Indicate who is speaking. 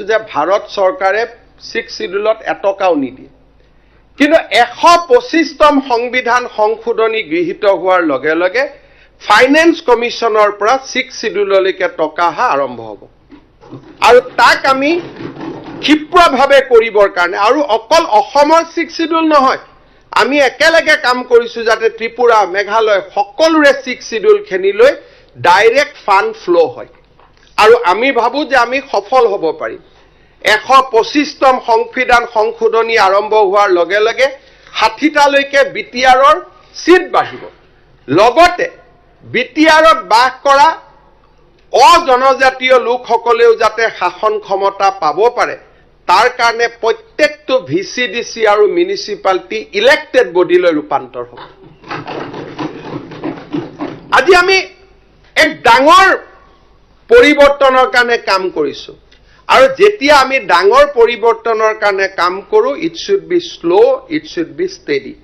Speaker 1: যে ভাৰত চৰকাৰে ছিক্স চিডিউলত এটকাও নিদিয়ে। কিন্তু 125তম সংবিধান সংশোধনী গৃহীত হোৱাৰ লগে লগে ফাইনেন্স কমিশ্যনৰ পৰা ছিক্স চিডিউললৈকে টকা অহা আৰম্ভ হ'ব আৰু তাক আমি ক্ষিপ্ৰভাৱে কৰিবৰ কাৰণে আৰু অকল অসমৰ ছিক্স চিডিউল নহয়, আমি একেলগে কাম কৰিছোঁ যাতে ত্ৰিপুৰা, মেঘালয় সকলোৰে ছিক্স চিডিউলখিনিলৈ ডাইৰেক্ট ফাণ্ড ফ্ল' হয় আৰু আমি ভাবোঁ যে আমি সফল হ'ব পাৰিম। 125তম সংবিধান সংশোধনী আৰম্ভ হোৱাৰ লগে লগে 60টালৈকে বিটিআৰৰ চিট বাঢ়িব। লগতে বিটিআৰত বাস কৰা অজনজাতীয় লোকসকলেও যাতে শাসন ক্ষমতা পাব পাৰে, তাৰ কাৰণে প্ৰত্যেকটো ভিচিডিচি আৰু মিউনিচিপালিটি ইলেক্টেড বডিলৈ ৰূপান্তৰ হ'ব। আজি আমি এক ডাঙৰ পৰিৱৰ্তনৰ কাৰণে কাম কৰিছো আৰু যেতিয়া আমি ডাঙৰ পৰিৱৰ্তনৰ কাৰণে কাম কৰোঁ, it should be slow, it should be steady.